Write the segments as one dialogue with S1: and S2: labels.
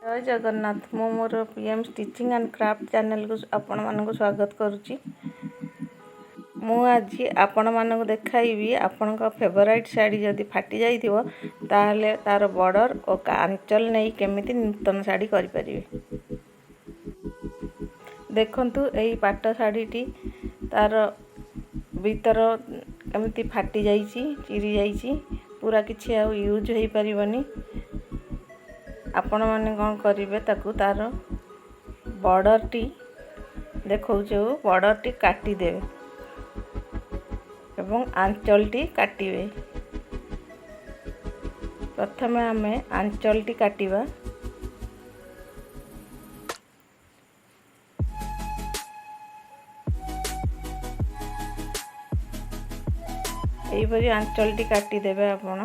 S1: ଜୟ ଜଗନ୍ନାଥ। ମୁଁ ମୋର PM stitching and craft ଚ୍ୟାନେଲକୁ ଆପଣମାନଙ୍କୁ ସ୍ୱାଗତ କରୁଛି। ମୁଁ ଆଜି ଆପଣମାନଙ୍କୁ ଦେଖାଇବି, ଆପଣଙ୍କ ଫେଭରାଇଟ୍ ଶାଢ଼ୀ ଯଦି ଫାଟି ଯାଇଥିବ, ତାହେଲେ ତା'ର ବର୍ଡ଼ର ଓ ଆଞ୍ଚଲ ନେଇ କେମିତି ନୂତନ ଶାଢ଼ୀ କରିପାରିବେ। ଦେଖନ୍ତୁ, ଏଇ ପାଟ ଶାଢ଼ୀଟି ତା'ର ଭିତର ଏମିତି ଫାଟି ଯାଇଛି, ଚିରି ଯାଇଛି ପୁରା, କିଛି ଆଉ ୟୁଜ୍ ହେଇପାରିବନି। ଆପଣମାନେ କ'ଣ କରିବେ ତାକୁ? ତା'ର ବର୍ଡ଼ରଟି ଦେଖାଉଛୁ, ବର୍ଡ଼ରଟି କାଟିଦେବେ ଏବଂ ଆଞ୍ଚଲଟି କାଟିବେ। ପ୍ରଥମେ ଆମେ ଆଞ୍ଚଲଟି କାଟିବା। ଏହିପରି ଆଞ୍ଚଲଟି କାଟିଦେବେ ଆପଣ।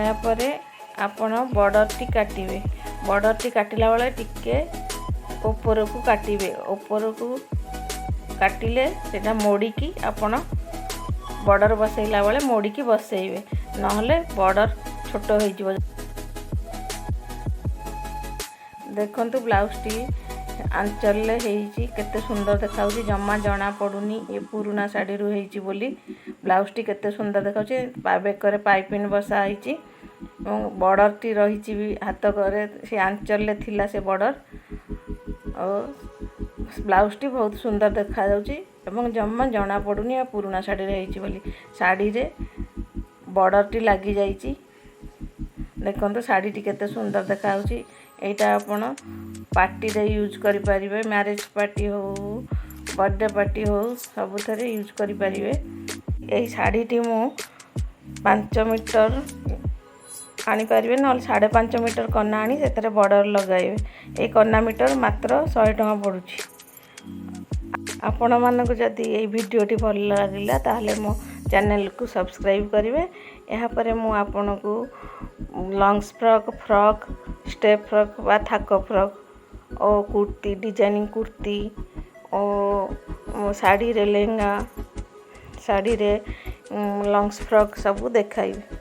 S1: ଏହାପରେ ଆପଣ ବର୍ଡ଼ରଟି କାଟିବେ। ବର୍ଡ଼ରଟି କାଟିଲା ବେଳେ ଟିକେ ଉପରକୁ କାଟିବେ। ଉପରକୁ କାଟିଲେ ସେଇଟା ମୋଡ଼ିକି ଆପଣ ବର୍ଡ଼ର ବସେଇଲା ବେଳେ ମୋଡ଼ିକି ବସେଇବେ, ନହେଲେ ବର୍ଡ଼ର ଛୋଟ ହେଇଯିବ। ଦେଖନ୍ତୁ, ବ୍ଲାଉଜଟି ଆଞ୍ଚଲରେ ହେଇଛି, କେତେ ସୁନ୍ଦର ଦେଖାଯାଉଛି। ଜମା ଜଣା ପଡ଼ୁନି ଏ ପୁରୁଣା ଶାଢ଼ୀରୁ ହେଇଛି ବୋଲି। ବ୍ଲାଉଜଟି କେତେ ସୁନ୍ଦର ଦେଖାଯାଉଛି। ବେକରେ ପାଇପିନ୍ ବସା ହେଇଛି ଏବଂ ବର୍ଡ଼ରଟି ରହିଛି ବି ହାତକରେ, ସେ ଆଞ୍ଚଲରେ ଥିଲା ସେ ବର୍ଡ଼ର। ଆଉ ବ୍ଲାଉଜଟି ବହୁତ ସୁନ୍ଦର ଦେଖାଯାଉଛି ଏବଂ ଜମା ଜଣା ପଡ଼ୁନି ଆଉ ପୁରୁଣା ଶାଢ଼ୀରେ ହେଇଛି ବୋଲି। ଶାଢ଼ୀରେ ବର୍ଡ଼ରଟି ଲାଗିଯାଇଛି। ଦେଖନ୍ତୁ, ଶାଢ଼ୀଟି କେତେ ସୁନ୍ଦର ଦେଖାଯାଉଛି। ଏଇଟା ଆପଣ ପାର୍ଟିରେ ୟୁଜ୍ କରିପାରିବେ। ମ୍ୟାରେଜ୍ ପାର୍ଟି ହଉ, ବର୍ଥଡ଼େ ପାର୍ଟି ହଉ, ସବୁଥିରେ ୟୁଜ୍ କରିପାରିବେ। ଏହି ଶାଢ଼ୀଟି ମୁଁ 5 ମିଟର ଆଣିପାରିବେ, ନହେଲେ 5.5 ମିଟର କନା ଆଣି ସେଥିରେ ବର୍ଡ଼ର ଲଗାଇବେ। ଏଇ କନା ମିଟର ମାତ୍ର 100 ଟଙ୍କା ପଡ଼ୁଛି। ଆପଣମାନଙ୍କୁ ଯଦି ଏଇ ଭିଡ଼ିଓଟି ଭଲ ଲାଗିଲା, ତାହେଲେ ମୋ ଚ୍ୟାନେଲକୁ ସବସ୍କ୍ରାଇବ୍ କରିବେ। ଏହାପରେ ମୁଁ ଆପଣଙ୍କୁ ଲଙ୍ଗସ୍ ଫ୍ରକ୍, ଫ୍ରକ୍, ଷ୍ଟେପ୍ ଫ୍ରକ୍ ବା ଥାକ ଫ୍ରକ୍ ଓ କୁର୍ତ୍ତି, ଡିଜାଇନିଂ କୁର୍ତ୍ତି ଓ ଶାଢ଼ୀରେ ଲେହେଙ୍ଗା, ଶାଢ଼ୀରେ ଲଙ୍ଗସ୍ ଫ୍ରକ୍ ସବୁ ଦେଖାଇବି।